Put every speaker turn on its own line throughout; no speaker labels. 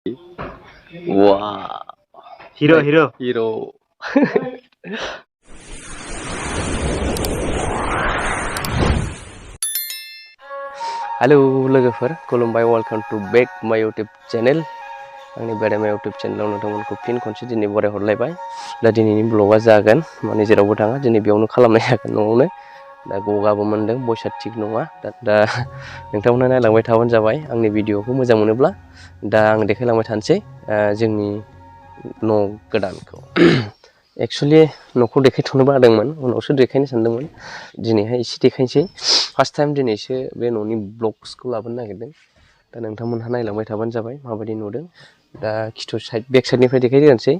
Wow.
Hero.
Hero. Halo लोगोफोर खुलुमबाय welcome to back my YouTube channel आंनि BEREMA YouTube channel नोंथांमोनखौ फिन खनसे दिनै बराय हरलायबाय दा दिनैनि ब्लगआ जागोन माने जेरावबो थाङा दिनै बेयावनो खालामनाय जागोन न'आवनो दा गगाबो मोनदों बयसा थिग नङा दा नोंथांमोना नायलांबाय थाबानो जाबाय आंनि भिडिअखौ मोजां मोनोब्ला दा आं देखायलांबाय थानोसै जोंनि न' गोदानखौ एक्चुअली न'खौ देखायथ'नो बादोंमोन उनावसो देखायनो सानदोंमोन दिनैहाय एसे देखायनोसै फार्स्ट टाइम दिनैसो बे न'नि ब्लग्सखौ लाबोनो नागिरदों दा नोंथांमोनहा नायलांबाय थाबानो जाबाय माबायदि नुदों दा खिथु साइड बेक साइडनिफ्राय देखायग्रोनोसै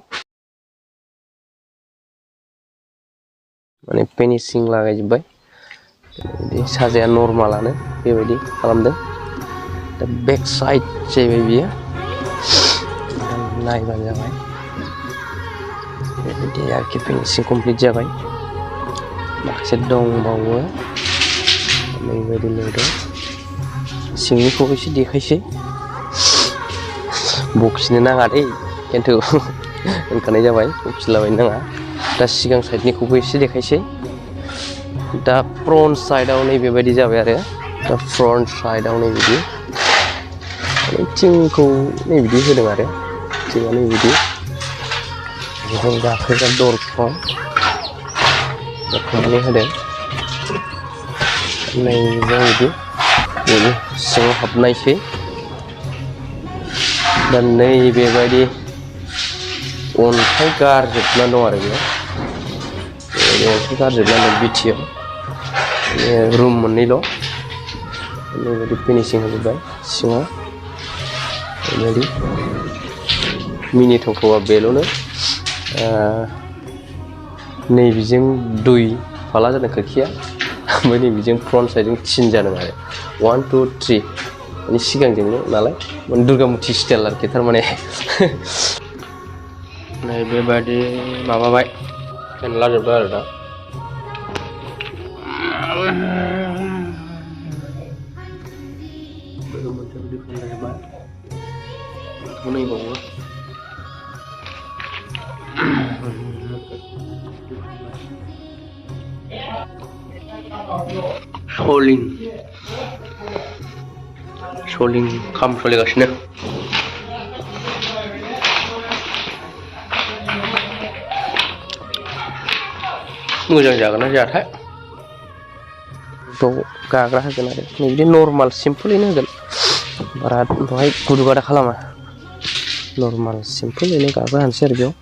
माने फिनिशिं लागायजोब्बाय बिदि साजाया नर्मालानो बेबायदि खालामदों दा बेक साइड जाहैबाय बियो नायबानो जाबाय बेबायदि आरोखि फिनिशिं कमप्लिट जाबाय माखासे दंबावो बेबायदि नुदों सिंनिखौबो एसे देखायसै बखिनो नाङा दै खिन्थु होनखानाय जाबाय बखिलाबायनो नाङा दा सिगां साइडनिखौबो एसे देखायसै दा फ्रन्ट साइडआव नैबेबायदि जाबाय आरो दा फ्रन्ट साइडआव नैबिदि थिंखौ नैबिदि होदों आरो थिंआ नैबिदि जों गाखोग्रा दरखौ दाखोनानै होदों नैबेबायदि बेनि सिङाव हाबनायसै दा नैबेबायदि अन्थाइ गारजोबना दं आरो बेयाव अन्थाइ गारजोबना दं बिटिआव रुम मोननैल' बेबायदि फिनिशिं होजोब्बाय सिङाव बेबायदि मिनिथावथावा बेल'नो नैबेजों दुइ फाला जादों खोरखिया ओमफ्राय नैबेजों फ्रन्ट साइडजों थिन जादों आरो 1 2 3 माने सिगांजोंनो नालाय माने दुर्गामुथि स्टाइल आरोखि थारमाने नैबेबायदि माबाबाय फेनला जोब्बाय आरो दा नैबावो सलिं खाम सोलिगासिनो मोजां जागोन ना जायाथाय थ' गाग्रा होगोन आरो नैबिदि नर्माल सिम्पोलैनो होगोन बारा बेवहाय गुदु गादा खालामा नर्माल सिम्पोलैनो गाग्रा होनोसै आरो बेयाव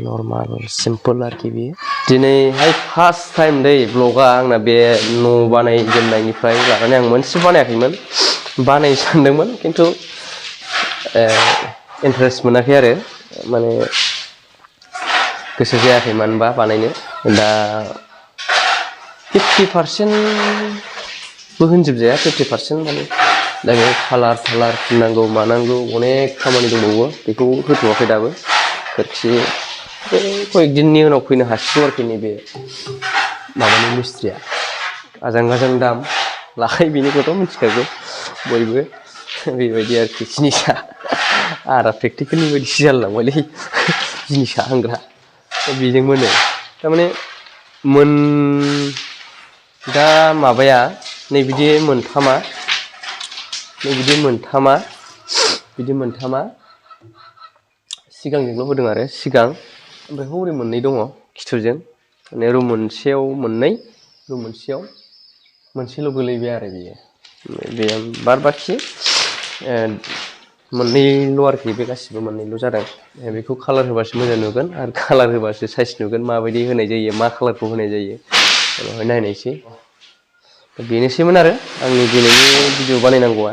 नर्माल सिम्पोल आरोखि बेयो दिनैहाय फार्स्ट टाइम दै ब्लगआ आंना बे न' बानायजेननायनिफ्राय लानानै आं मोनसे बानायाखैमोन बानायनो सानदोंमोन खिन्थु इन्टारेस्ट मोनाखै आरो माने गोसो जायाखै मानोबा बानायनो दा 50%बो होनजोबजाया 50% माने दा बेयाव कालार फुननांगौ मानांगौ अनेक खामानि दंबावो बेखौ होथ'वाखै दाबो खोरखि कয়েक दिननि उनाव फैनो हासिगौ आरोखि नैबे माबानि मिस्ट्रिया आजां दाम लाखायो बेनिखौथ' मिथिखागौ बयबो बेबायदि आरोखि जिनिसा आरा प्रेक्टिकेलनि बायदिसो जालांबायलै जिनिसा होनग्रा बेजों मोनो थारमाने दा माबाया नैबिदि मोनथामा बिदि मोनथामा सिगांजोंल' होदों आरो सिगां ओमफ्राय हरै मोननै दङ खिथुजों माने रुम मोनसेयाव मोननै रुम मोनसेयाव मोनसेल' गोलैबाय आरो बेयो बाद बाखि मोननैल' आरोखि बे गासिबो मोननैल' जादों बेखौ कालार होबासो मोजां नुगोन आरो कालार होबासो साइज नुगोन माबायदि होनाय जायो मा कालारखौ होनाय जायो उनावहाय नायनायसै बेनोसैमोन आरो आंनि दिनैनि भिडिअ बानायनांगौआ